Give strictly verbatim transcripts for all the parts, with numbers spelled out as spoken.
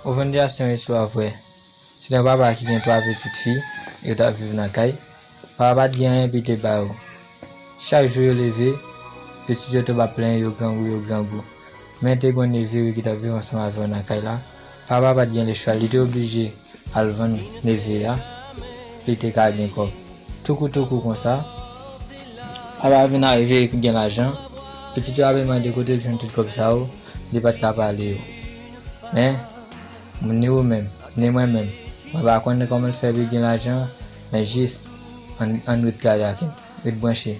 Ou vin di a se yon istwa vrè. Se yon papa ki gen twa pitit fi, yo t ap viv nan kay. Papa pa t gen anyen pou l te ba yo. Chak jou yo leve, pitit yo tonbe ap plenyen yo grangou, yo grangou. Men te gen yon neve wi ki t ap viv ansanm avè yo nan kay la. Papa pa t gen lechwa, li te oblije al vann neve a, li te ka gen kòb. Toukou toukou konsa, papa vin arive epi gen lajan, pitit yo ap mande kote l jwenn tout kòb sa yo, li pa t ka pale yo. Men, ni ou menm, ni mwen menm, mwen pa konn kòman l fè pou l gen lajan, men jis ann, ann ret gade ak li, ret branche.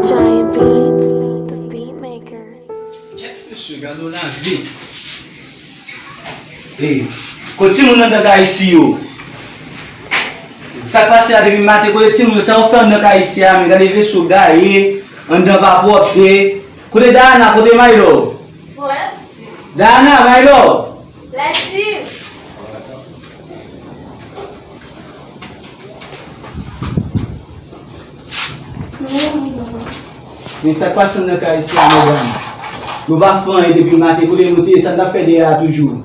Giant Beats, the beat maker. Kèt mesye, gade yon lavi. Ey, kote timoun anndan kay isi yo? Sa k pase a depi maten? Kote timoun yo? Sa yo fè anndan kay isi a menm? Gade veso gaye, anndan pa pwòpte. Kote Dayana? Kote Maylor? Dayana, Maylor! Men sa k pase nan kay isi a, medam? Nou pa fè anyen depi maten, kote nou te ye? Sa n t ap fè dèyè a toujou?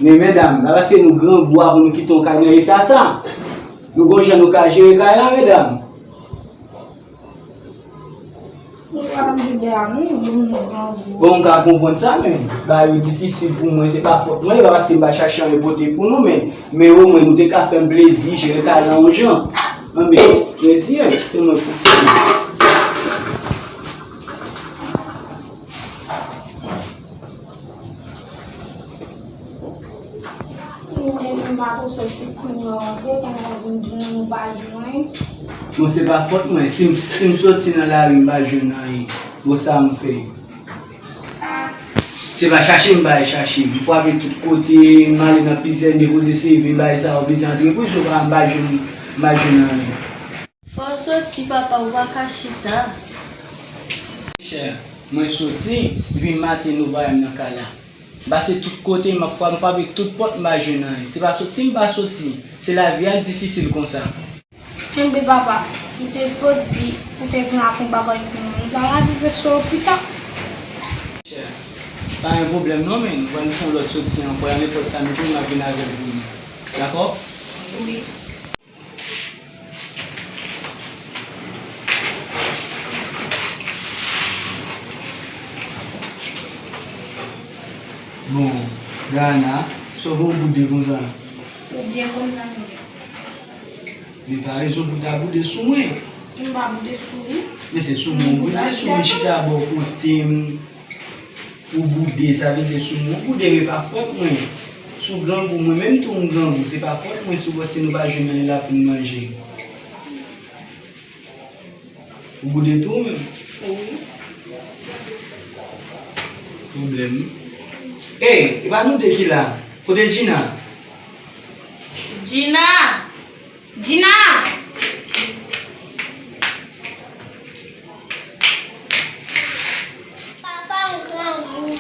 Men medam, pa paske nou grangou a pou nou kite yon kay nan eta sa. Nou gon jan nou ka jere kay la, medam. Bon, m ka konprann sa, men bagay yo difisil pou mwen, se pa fòt mwen, e pa paske m pa chache anyen pote pou nou, men, men omwen nou te ka fè m plezi, jere kay la yon jan. Anben, plezi, se mwen pou fè. Ou menm, m pa twò sòti kounye a, w antre, kounye a w vin di nou nou pa jwenn. Bon, se pa fòt mwen. Si m, si m sòti nan lari, m pa jwenn anyen. Bon, sa m fè? Se pa chache m bay chache. M frape tout kote, m ale nan plizyè, m depoze C V, m bay sa yo, plizyè antrepriz, m pa, m pa jwenn, m pa jwenn anyen. Fò w soti, papa, ou pa ka chita. Chè, mwen soti, depi maten nou pa wè m nan kay la. M pase tout kote, m ap frape, m frape tout pòt, m pa jwenn anyen. Se pa soti m pa soti, se lavi a k difisil konsa. Enben papa, ou te soti, ou te vin ak yon bagay pou nou. Nou pral rive sou lopital. Chè, pa gen pwoblèm non, men nou pral fè yon lòt soti ankò, a nenpòt sa m jwenn, m ap vin avè l pou nou. Dakò? Wi. Bon, Dayana, sa w boude konsa? Ou byen konn sa m ye. Men pa rezon pou w ta boude sou mwen. M pa boude sou ou. Men se sou mwen w boude, sou mwen chita bò kote m. Ou boude, sa vle di sou mwen ou boude, men pa fòt mwen. Si w grangou, mwen menm tou m grangou, se pa fòt mwen si w, si nou pa jwenn anyen la pou n manje. Ou boude tou ou menm? Wi. Pwoblèm. Ey, e pa nou de ki la. Kote Gina? Gina! Gina! Papa, m grangou.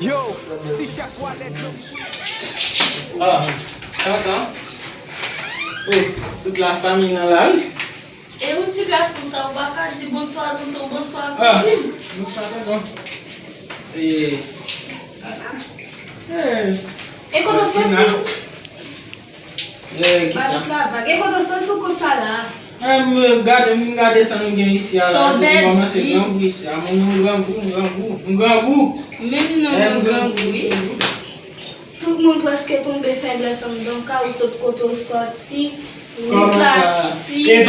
Yo, si chak fwa lè dlo m koule. Ah, tonton. Oh, tout la fanmi nan la wi. E yon ti gason sa, ou pa ka di bonswa tonton, bonswa kouzen. Bonswa tonton. E, e, e kote w soti? E, kisa? Ba nou travay. E kote w soti konsa la? E, m gade, m gade sa nou gen isi a la. Se pou kòmanse grangou isi a. Mwen, m grangou, m grangou, m grangou. Menm non, e, m grangou, wi. Tout moun prèske tonbe feblès anndan kay ou, sot kote w soti, ou ka sire,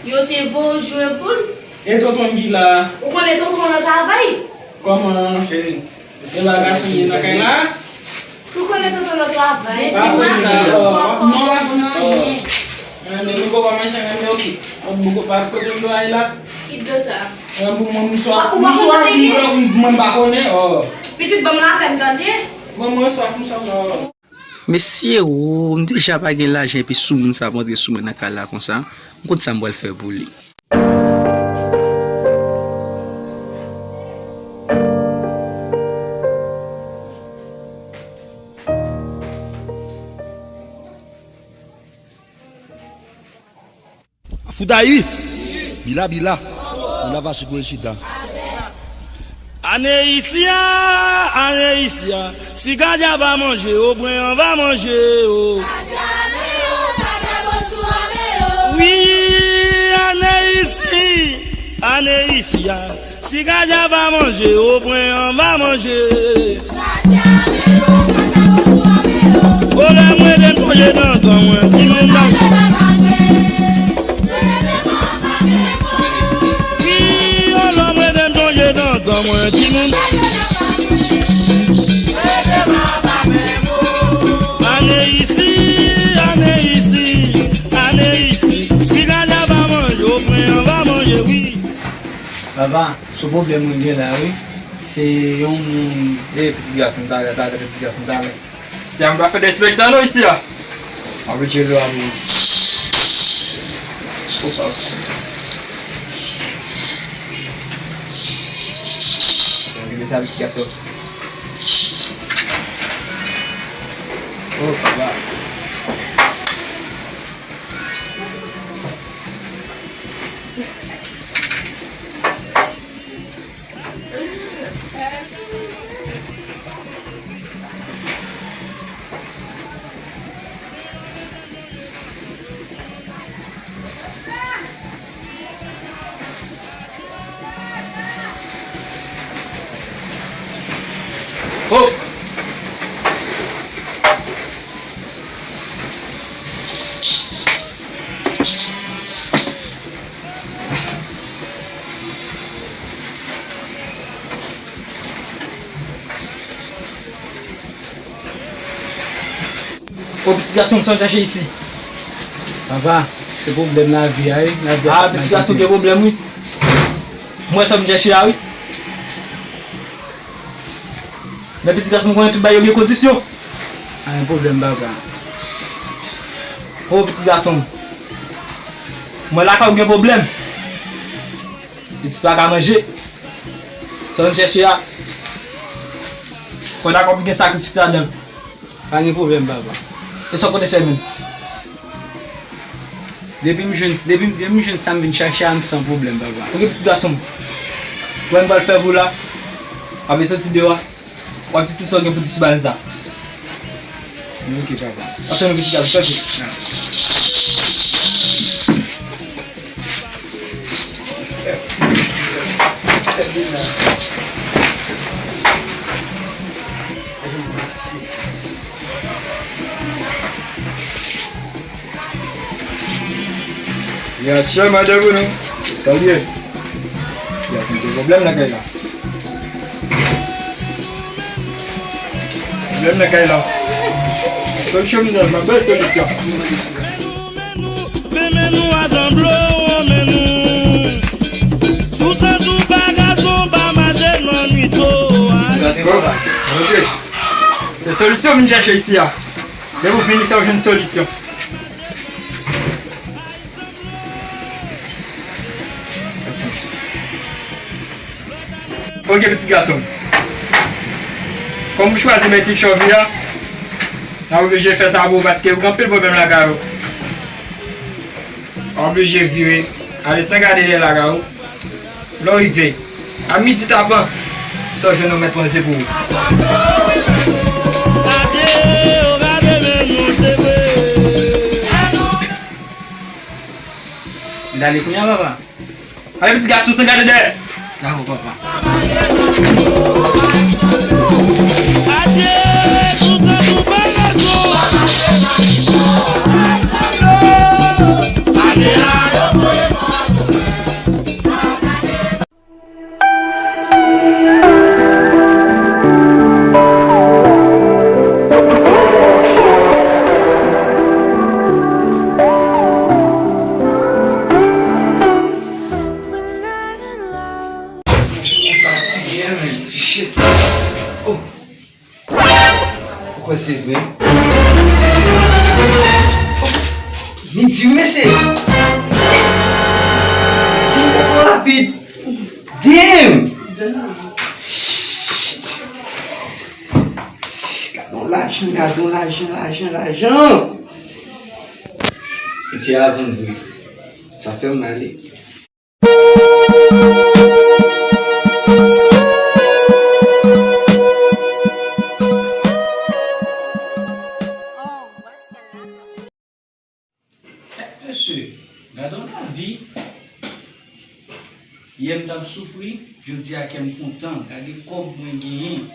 yo te voye w jwe boul. E tonton ki la? Ou konnen tonton nan travay? Kòman, cheri? Se pa gason ye nan kay la? Si w konnen tonton nan travay. Depi maten, tonton pa konn anyen. Renmen, nou poko manje, renmen, oke. Mwen poko pa kote dlo a ye la. Ki dlo sa? Mwen, mwen, mwen, mwen, mwen, mwen pa konnen, oh. Pitit, ban m lapèn, tande? Mwen, mwen, swaf, mwen, swaf, oh. Mesye, o, m deja pa gen lajan, epi soumoun sa ap antre sou mwen nan kay la konsa. M konn sa m pral fè pou li. Afudayi, bila, bila, ou lava si kwe sida. Ane isi a, ane isi a, si kadya va manje, obwen an va manje, o. Wi, ane isi, ane isi a, si kadya va manje, obwen an va manje. O lè mwen te sonje nan tan mwen, timoun nan. Wi, o lè mwen te sonje nan tan mwen, timoun. Ane isi, ane isi, ane isi. Si kadya va manje, obwen an va manje, wi. Papa, se pwoblèm mwen gen la, wi. Se yon moun, e, pitit gason talè, talè, pitit gason talè. Si a m pa fè despektan non isi a. Abitye dlo a pou mwen. Opa. Mwen rele sa pitit gason. Oh, papa. Oh! O, pitit gason m, sa w chache isi? Papa, se pwoblèm lavi a, wi. Lavi a. Ah, pitit gason gen pwoblèm, wi. M wè sa m chache a, wi. Men pitit gason m, konnen tout bagay yo gen kondisyon. Pa gen pwoblèm, papa. O, pitit gason m. M wè lakay ou gen pwoblèm. Pitit pa ka manje. Sa w vin chèche a, fò dakò pou gen sakrifis ladan l. Pa gen pwoblèm, papa. E sa w konte fè menm? Depi m jwenn, depi, depi m jwenn sa m vin chache a, m san pwoblèm, papa. Ok, pitit gason m. Wè m pral fè pou w la. W ap soti deyò a. W ap di tout sa w gen pou di sou balèn sa. Ok, papa. Antre non, pitit gason, tande. Ya, chè, madan pou nou. Salye. Ya, se yon pwoblèm lakay la. Pwoblèm lakay la. Solisyon, m nan, m ap bay solisyon. Men nou, men nou, men nou, men nou, men nou, men nou. Sou sant ou pa gason, pa mache nan nwit, o, a. Bon, ok. Se solisyon m vin chèche isi a. Depi w vin isi a, w jwenn solisyon. Ok, pitit gason m. Kòm ou chwazi mete tchòvi a, n ap oblije fè sa pou ou paske ou gen anpil pwoblèm lakay ou. W ap oblije vire, ale san gade dèyè lakay ou. Lè w rive, a midi tapan, sa w jwenn ou mèt pran se pou ou. Adye, o gade men nou se vre. N ale kounye a, papa. Ale, pitit gason, san gade dèyè. Dakò, papa. Adye, kouzen nou pa gason. Ane a yo voye mò. Oh! Ou kwè se vre? Oh! Li di wi, mesye! Li twò rapid! Damn! Gade yon lajan, gade yon lajan, lajan, lajan! Piti a vann vre. Sa fè m mal, wi. Mesye, gade yon lavi. Yè m t ap soufri, jodi a kè m kontan. Gade kòb mwen genyen.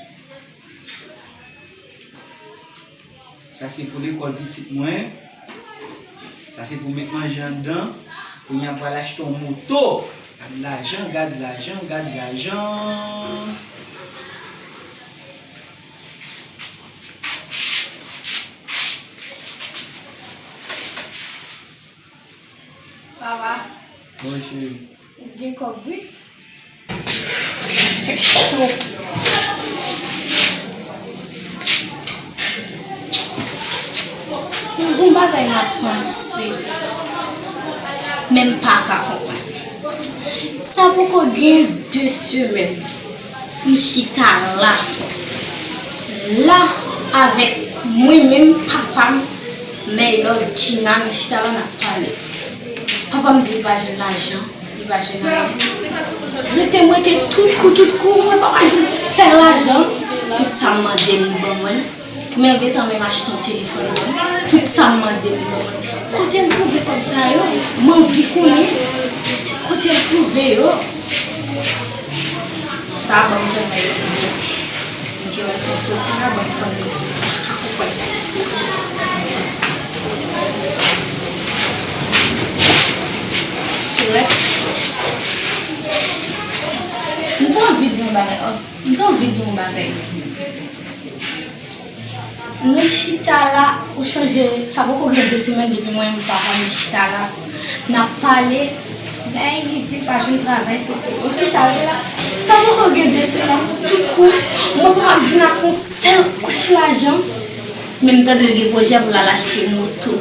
Sa se pou lekòl pitit mwen. Sa se pou met manje anndan. Kounye a m pral achte yon moto. Gad lajan, gad lajan, gad lajan. Papa. Wi, cheri. Ou gen kòb, wi. Fè cho. Mwen gon bagay m ap panse, men m pa ka konprann. Sa poko gen de semèn. M chita la, la avèk mwen menm, papa m, Maylove, Gina, nou chita la, n ap pale. Papa m di li pa jwenn lajan, li pa jwenn lajan. Rete m rete tout kou, tout kou, mwen papa m vin sèl lajan. Tout sa m mande l, li ban mwen l. Men l gentan menm achte yon telefòn ban m. Tout sa m mande l, li ban mwen l. Kote l twouve kòb sa yo? M anvi konnen kote l twouve yo. Sa ban m tèlman egzite. M te wè l fè soti la, ban m tande. M pa ka konprann bagay sa. Surèt. M te anvi di yon bagay. Oh, m te anvi di yon bagay. Nou chita la, ou chonje, sa poko gen de semèn depi mwen menm papa m chita la. N ap pale, men li di l pa jwenn travay, se ti. Oke, sa l te la. Sa poko gen de semèn, tout kou, mwen papa m vin ak yon sèl kouch lajan. Men m tande l gen pwojè pou l al achte moto.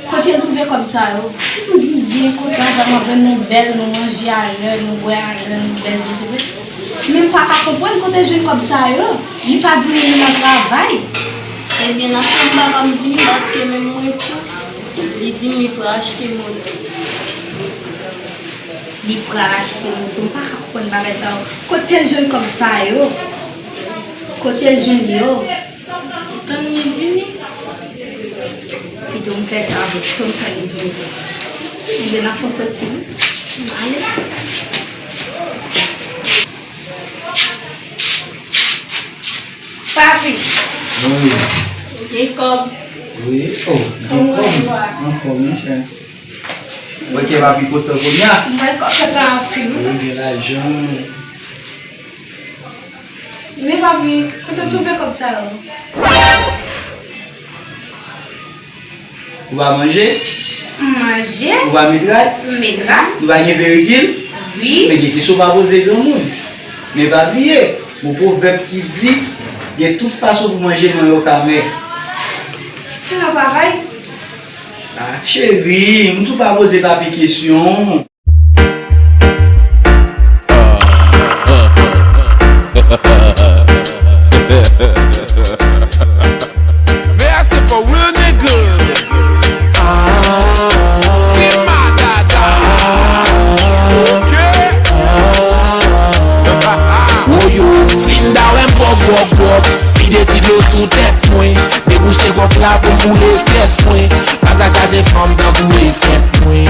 Kote l twouve kòb sa yo? M byen kontan, vrèman, vrèman, nou bèl, nou manje alè, nou bwè alè, nou bèl, byen, se vre. Men m pa ka konprann kote l jwenn kòb sa yo. Li pa di nou li nan travay. Ebyen, nan fanm papa m vini, paske menm mwen tou, li di m li pral achte moto. Li pral achte moto. M pa ka konprann bagay sa yo. Kote l jwenn kòb sa yo? Kote l jwenn yo? Tann li vini. Pito m fè sa avèk tann li vini. Ebyen, n ap fè soti, wi. Ale. Papi. Wi. Gen kòb. Wi. Oh, gen kòb. Anfòm, monchè. Mwen ke papi kontan kounye a. Mwen kontan anpil, wi. Wi, gen lajan. Men papi, kote w twouve kòb sa yo? Ou pa manje? M manje. Ou pa met rad? M met rad. Nou pa gen perikil? Wi. Men gen kesyon w pa poze granmoun. Men pa bliye, gon pwovèb ki di, gen tout fason pou manje manyen w ka mè. Ou nan travay? Ah, cheri, m di w pa poze papi kesyon. V A se for real nigga. Team Madada. Ok. Woyo, si m ta wè m pwòp, pwòp, pwòp, vide ti dlo sou tèt mwen. Debouche gòk la pou m boule estrès mwen. Pasa chaje fanm tankou e fèt mwen.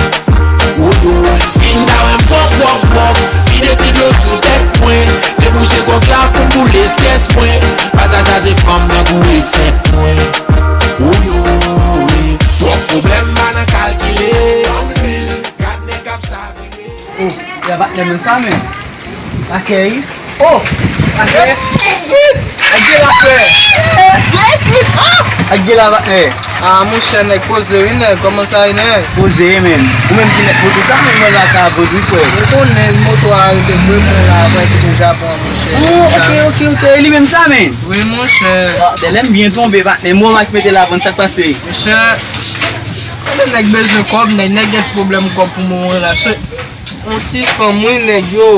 Woyo, si m ta wè m pwòp, pwòp, pwòp, vide ti dlo sou tèt mwen. Debouche gòk la pou m boule estrès mwen. Pasa chaje fanm tankou e fèt mwen. Woyo, wi. Twòp pwoblèm pa nan kalkile. Gad nèg k ap chavire. Oh, ya patnè mwen sa, men. Akèy. Oh! Akèy. Squid! Ay, Gela, frè. Yes, mi. Ah! Ak gela, patnè. Ah, monchè, nèg poze, wi, nèg. Kòman sa ye, nèg? Poze, men. Ou menm ki mèt moto sa, men mwen la ka vòt, wi, frè. Ou konnen moto a rete vre, mwen la, frè, se tou Japon, monchè. Oh, ok, ok, ok. E li menm sa, men. Wi, monchè. Ah, lè m byen tonbe, patnè. Mwen, m ak mete la vann, sa k pase? Monchè, konnen nèg bezwen kòb, nèg, nèg gen ti pwoblèm kòb pou moman la. Se yon ti fanm, wi, nèg, yo.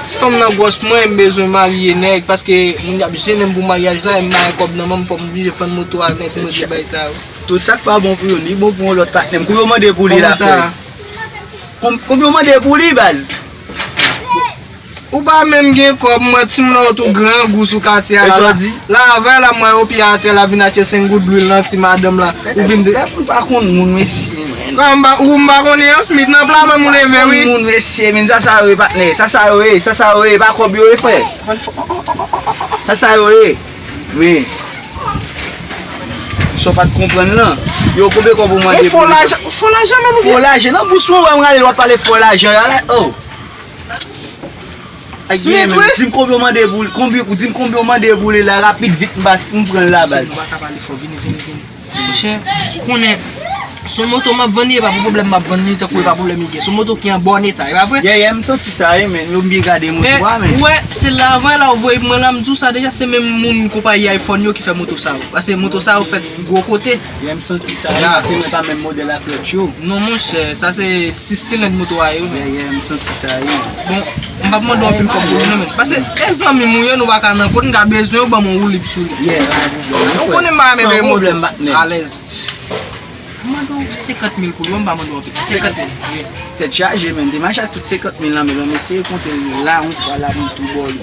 Ti fanm nan gwòs mwen, m bezwen marye, nèg, paske moun y ap jennen m pou maryaj la, e m pa gen kòb nan men m, fò m blije fann moto a, nèg, m oblije bay sa yo. Tout sa k pa bon pou youn, li bon pou yon lòt patnè m. Konbyen w mande pou li la, frè? Konbyen w mande pou li, baz? Ou pa menm gen kòb, mwen, timoun nan tou grangou sou katye a la. E sa w di? La, avè la, mwen, yo pye atè la, vin achte senk goud lwil nan ti madanm la. Ou vin de. Lè moun pa konn moun, mesye, men. Kòman m pa, ou m pa konnen an, Smith, nan pla menm ou leve, wi. Moun, mesye, men, sa sa yo ye, patnè. Sa sa yo ye, sa sa yo ye, pa kòb yo ye, frè. Sa sa yo ye. Men. Sa w pa t konprann lan. Yo, konbyen kòb ou mande pou li? Fo lajan, fo lajan, men, ou fo lajan, nan bous mwen, w ap rale, w ap pale fo lajan, la, la, oh. Ak byen menm. Di m konbyen w mande pou li, konbyen, di m konbyen w mande pou li la, rapid, vit, m pa, m pran l la, baz. Ou pa ka pale fò, vini, vini, vini. Monchè, ou konnen, se yon moto m ap vann li, e pa pou pwoblèm m ap vann li, tankou e pa pwoblèm li gen. Se yon moto ki an bòn eta, e pa vre? Yeah, yeah, m santi sa, wi, men, yo m byen gade moto a, men. Ou wè, se la, avè la, ou voye mwen la, m di w sa deja, se menm moun konpayi iPhone yo ki fè moto sa yo. Paske moto sa yo fèt gwo kote. Yeah, m santi sa, wi, paske mwen pa menm modèl ak lòt yo. Non, monchè, sa se sis silend moto a ye, wi, men. Yeah, yeah, m santi sa, wi. Bon, m p ap mande w anpil kòb pou li, non, men. Paske, e zanmi m ou ye, nou pa ka nan kot, m ka bezwen w ban m yon woulib sou li. Yeah, pa pwoblèm, frè. Ou konnen m pa renmen veye moto. San pwoblèm, patnè. Alèz. M mande w senkant mil pou li, wi, m pa mande w anpil. Senkant mil, wi. Tèt chaje, men. Demach ak tout senkant mil lan, men, eseye konte l la, yon fwa la, pou m tou ba w li.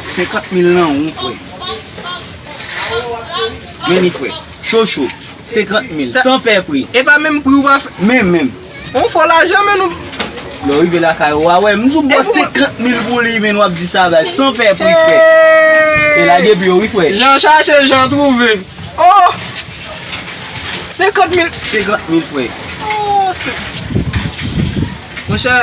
Senkant mil lan, yon frè. Men li, frè. Cho, cho. Senkant mil, san fè pri. E pa menm pri ou pa fè. Menm, menm. On fò lajan, men nou. Lè w rive lakay ou a, wè, m di w ba w senkant mil pou li, men w ap di sa, baz, san fè pri, frè. E lage pye w, wi, frè. Jan chache, jan twouve. Oh! Senkant mil. Senkant mil, frè. Oh, monchè,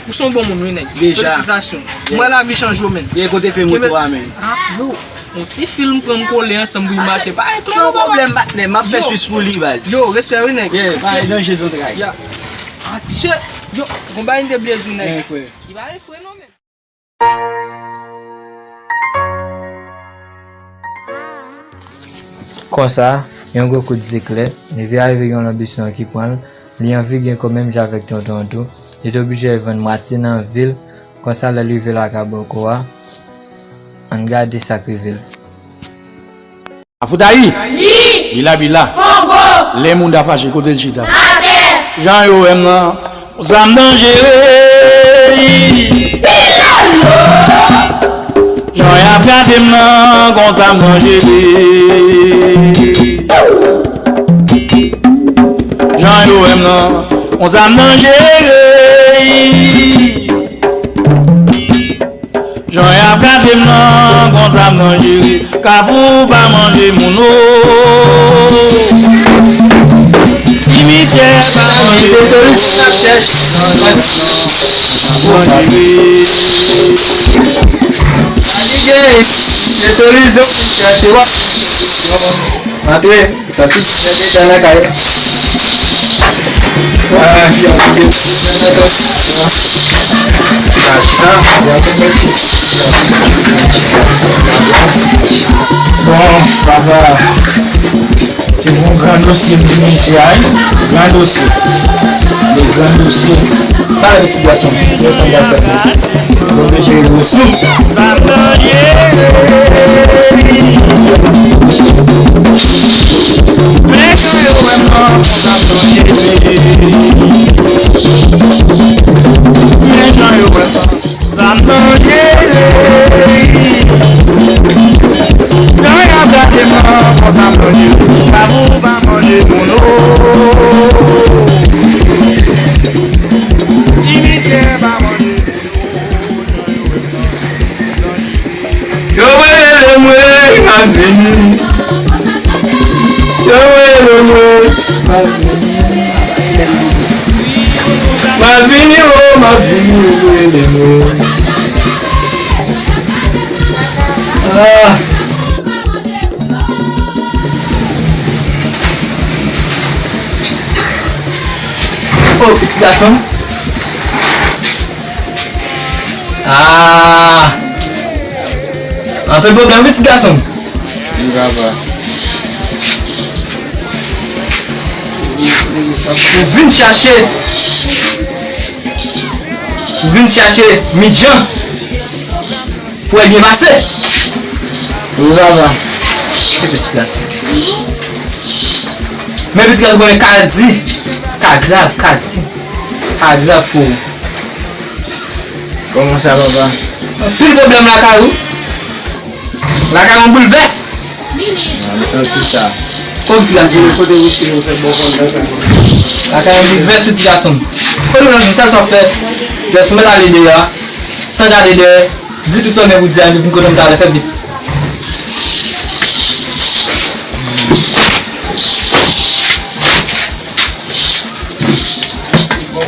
ou se yon bon moun, wi, nèg. Deja. Felisitasyon. Yeah. Mwen, lavi chanje w, men. Yeah, kote kle moto a, men? Ah, yo. Yon ti fil m pran m kole ansanm pou l mache. Pa gen kle non, papa. San pwoblèm, patnè. M ap fè swis pou li, baz. Yo, respè, wi, nèg. Yeah, pa gen danje, zantray. Ya. Atchè. Yo, gon bagay m te bliye di w, nèg. Yeah, frè. Li pa gen fre, non, men. Konsa, yon gwo kout zeklè, Nevi a rive gen yon lanbisyon ki pran l, li anvi gen kò menm jan avèk tonton an tou, li te oblije al vann mwatye nan vi l, konsa lè l rive lakay bòkò a, ann gade sa k rive l. Afoutayi! Wi! Bila bila! Kongo! Lè moun ta fache, kote l chita? Atè! Jan yo wè m nan, yon zam danjere. Pilalo! Jan y ap gade m nan, yon zam danjere. Jan yo wè m nan, yon zam danjere. Jan y ap gade m nan, yon zam danjere. Kafou pa manje moun, o. Simityè pa manje moun. Se solisyon n ap chèche. Danjere. Sa ki gen, se solisyon n ap chèche. W ap antre. Tankou sa nan kay. Ah, chita, chita. Bon, papa. Se pou yon gran dosye m vini isi a, wi. Gran dosye. Le gran dosye. Pale ti gason. Yo, sa m pral fè pou ou. Bon, men jere dosye. Men jan yo wè m nan, konsa m danjere. Men jan yo wè m nan, sa m danjere. Jan y ap gade m nan, konsa m danjere. Kafou pa manje moun, o. Simityè pa manje moun, o. Yo rele mwen, m ap vini. Yo rele mwen, m ap vini. M ap vini, o, m ap vini, yo rele mwen. Ah. Gason. Ah. Anpil pwoblèm wi ti gason. Wi papa. Ou vin chache. Ou vin chache Midjan pou w byen pase. Wi papa. Men pitit gason konnen ka di, ka grav, ka di, ka grav pou ou. Kòman sa papa? Anpil pwoblèm lakay ou. Lakay ou boulvès. Ah, m santi sa. Kòm ti gason. Kote ou sou fè bon konn lakay ou. Lakay ou boulvès pitit gason. Kote ou nan sa sa fè. Jès ou mèt ale deyò. San gade dèyè. Di tout sa w gen pou di a, epi vin kote m talè, fè vit.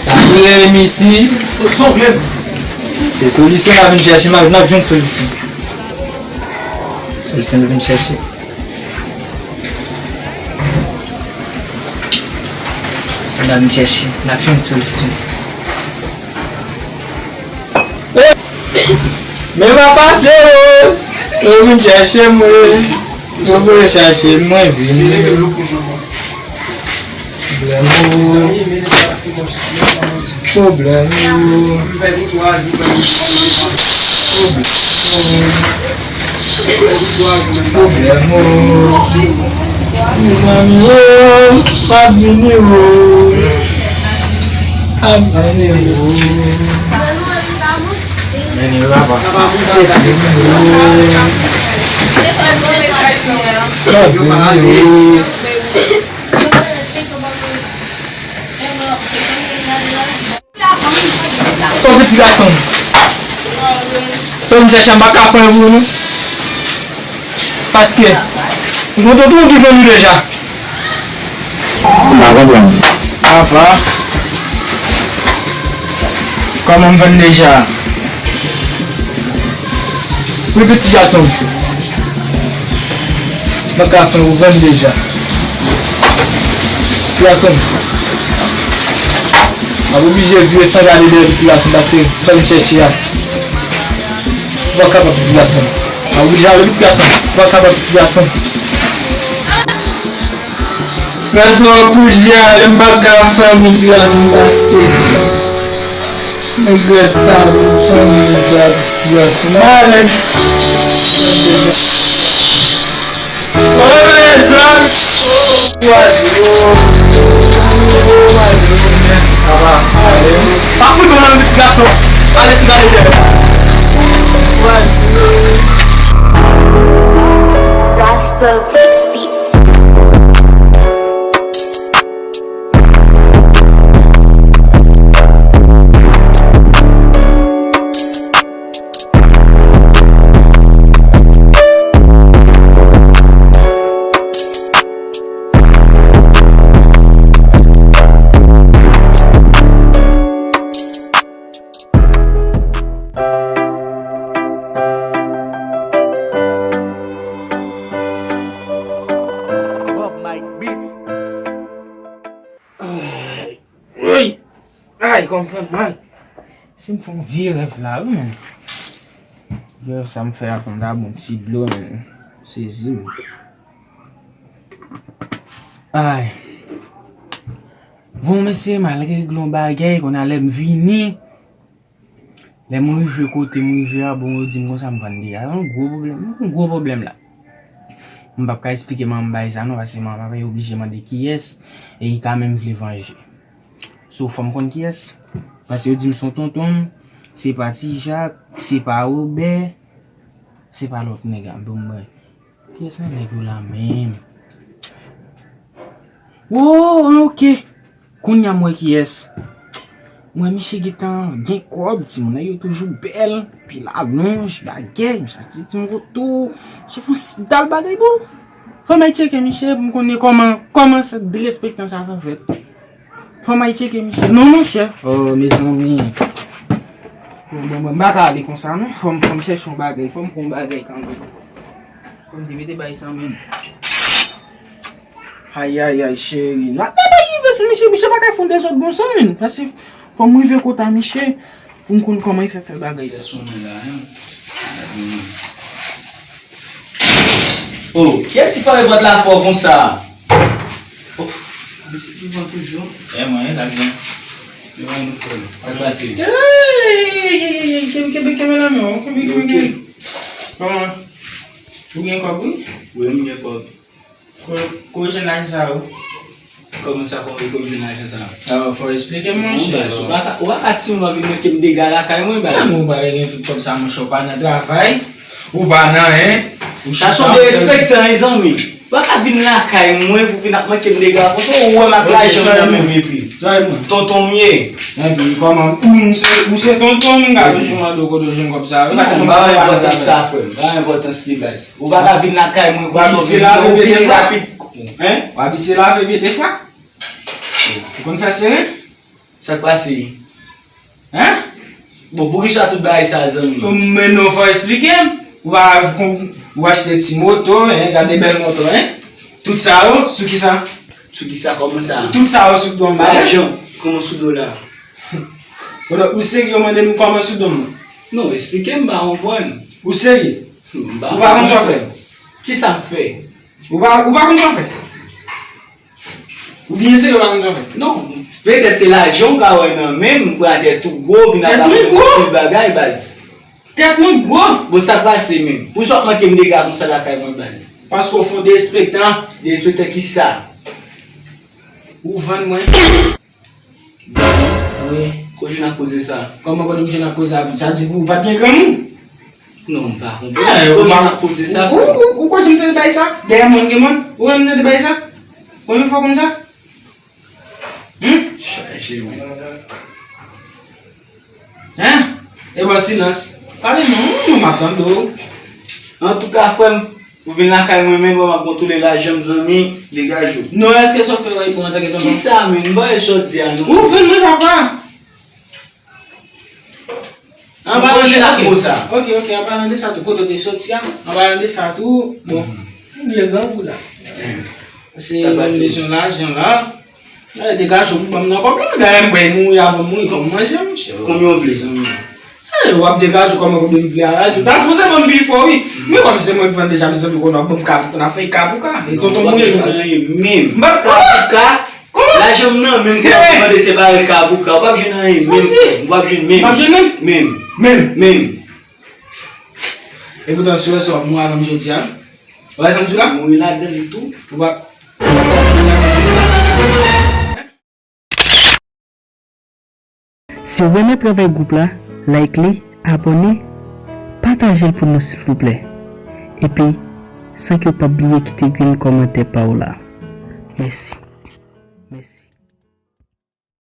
Sa vre, mesi. Se solisyon n ap vin chèche, n ap, n ap jwenn solisyon. Solisyon nou vin chèche. Solisyon n ap vin chèche, n ap jwenn solisyon. Men m ap pase o, yo vin chèche mwen, yo voye chache mwen vini. Pwoblèm o, pwoblèm o, pwoblèm o, pwoblèm o. Mezanmi o, m ap vini o, m ap vini o. Vini papa. M ap vini o. O pitit gason m. Sa w vin chèche a, m pa ka fè anyen pou ou non. Paske m gen yon tonton ki vann ou deja. M pa konprann. Apa? Kòman m vann deja? Wi pitit gason m. M pa ka fè anyen, ou vann deja. Pitit gason m. M ap oblije vire san gade dèyè pitit gason m, paske sa w vin chèche a. Ou pa kapab pitit gason m. M ap oblije ale pitit gason m. Ou pa kapab pitit gason m. Gason an kouri ale, m pa ka fè anyen pitit gason m, paske regrèt sa pou fanmi m, sa pitit gason m. M ale. O mezanmi o, wadro, wadro, men papa, ale. Pa fout mwen nan pitit gason. Ale, ti gade dèyè. Wadro. Gospel Mix Beats. Bob Mike Beats. Ay, woy! Ay, kò m fè m mal. Si m fè yon vye rèv la, wi, men. Vye rèv sa m fè a fè m ta bwè yon ti dlo, men. Sezi m. Ay. Bon, mesye, m al regle yon bagay, kounye a lè m vini, lè m rive kote m rive a, bon, yo di m konsa m vann deja. Yon gwo pwoblèm, yon gwo pwoblèm la. M p ap ka eksplike manman bagay sa non, paske manman pa oblije mande kiyès, e li ka menm vle vanje. So, fò m konn kiyès, paske yo di m se yon tonton m, se pa Ti Jak, se pa Wobè, se pa lòt nèg la, bon, mwen. Kiyès nan nèg yo la menm? Wo, an, oke. Kounye a m wè kiyès. M wè misye gentan gen kòb, timoun nan yo toujou bèl, pil alonj, bagay, misye ti, ti moto, misye fon dal bagay bon. Fò m al tcheke misye pou m konnen kòman, kòman sa derespektan sa fè fèt. Fò m al tcheke misye. Non, monchè. Oh, mezanmi. Bon, bon, bon, m pa ka ale konsa, non. Fò m, fò m chèche yon bagay. Fò m pran yon bagay kanmenm. Fò m te mete bay sa menm. Ay, ay, ay, cheri. N ap, n ap rive Sou Miche, Miche pa ka fè yon dezòd konsa, menm. Paske fò m rive kot a Miche pou m konn kòman l fè fè bagay sa. Oh, kiyès ki fè pòt la fò konsa? Oh, misye vivan toujou. E mwen, e la byen. Devan nou fè. Sa k pase? Ey, ey, ey, ey, kenbe, kenbe, kenbe la men w, kenbe, kenbe, kenbe. Kòman? Ou gen kòb, wi? Wi, m gen kòb. Ko-, kote w jwenn lajan sa yo? Kòman sa, kòman, kòman w jwenn lajan sa yo? Ah, fò w eksplike m, monchè. Ou pa ka, ou pa ka timoun ap vin manke m dega lakay mwen, baz. Ah, men ou pa gen tout kòb sa, monchè, ou pa nan travay, ou pa nan, en. Sa se yon derespektan, mezanmi. Ou pa ka vin lakay mwen pou vin ap manke m dega konsa, ou wè m ak lajan m nan men m epi. Tonton m ye. Epi, kòman, ou, m se, ou se tonton m, m ka toujou mande w kote w jwenn kòb sa yo. M pa, m pa wè enpòtans sa, frè m. M pa wè enpòtans li, baz. Ou pa ka vin lakay mwen konsa, w vin, w vin rapid. Hein? W abitye lave pye defwa? Ou konn fè seren? Sa k pase? Hein? Bon, poukisa tout bagay sa, zanmi? Men non, fò w eksplike m. Ou pa, ou achte ti moto, hein, gade bèl moto, hein? Tout sa yo, sou kisa? Sou kisa, kòman sa? Tout sa yo sou do m la. Lajan, kòman sou do la? Ou serye, w mande m kòman sou do m? Non, eksplike m, m pa konprann. Ou serye? Ou pa konn sa w fè? Kisa m fè? Ou pa, ou pa konn sa w fè? Ou byen serye, ou pa konn sa w fè? Non, petèt se lajan w ka wè nan men m, pou atè tou gwo, vin ap rakonte tout bagay, baz. Tèt mwen gwo! Bon, sa k pase menm? Poukisa w ap manke m dega konsa lakay mwen, baz? Paske w fè yon derespektan. Derespektan kisa? Ou vann mwen. Wi. Kote w jwenn ak koze sa? Kòman kote m jwenn ak koze a? Sa di pou ou pa t gen granmoun? Non, m pa konprann. Kote w jwenn ak koze sa, frè? Ou, ou, ou kwè m tande bay sa? Dèyè mòn gen mòn? Ou wè m tande bay sa? Premye fwa w konn sa? Hum? Chaje, wi. Hein? E bon, silans. Pale non, non, m ap tande w. Antouka, frè m, ou vin lakay mwen, men, bon, m ap kontwole lajan m, zanmi. Degaje w. Non, èske sa w fè yo bon antanke tonton? Kisa, men? M pa wè sa w di a, non. Ou vann mwen, papa! An palan de sa tou, ok, ok, an palan de sa tou, kote w te soti a, an palan de sa tou, bon, m bliye grangou la. Se menm bezwen lajan la. Degaje w pou ban m nan kòb la, dayè m kwè mouri avan m mouri, fò m manje, monchè. Konbyen w vle, zanmi? W ap degaje w kòman, konbyen m vle a la, tou ta sipoze ban m pi fò, wi. Men kòm se mwen k vann deja, mezanmi, konnen w ap ban m ka pou ka, n ap fè ka pou ka. E tonton mouri. Menm. M p ap ka pou ka. Kòman? Lajan m nan men m, kòman w mande separe l ka pou ka? Ou p ap jwenn anyen menm, frè m. Ou p ap jwenn menm. M p ap jwenn menm? Menm. Menm. Menm. E poutan, si w wè sa, w ap mouri avan m jodi a. Ou wè sa m di w la? Mouri ladan l tou. Ou p ap, ou p ap mouri avan m jodi a. Si w renmen travay gwoup la, like li, abòne, pataje l pou nou silvouplè. Epi, san ke w p ap bliye kite grenn kòmantè pa w la. Mèsi. Mèsi.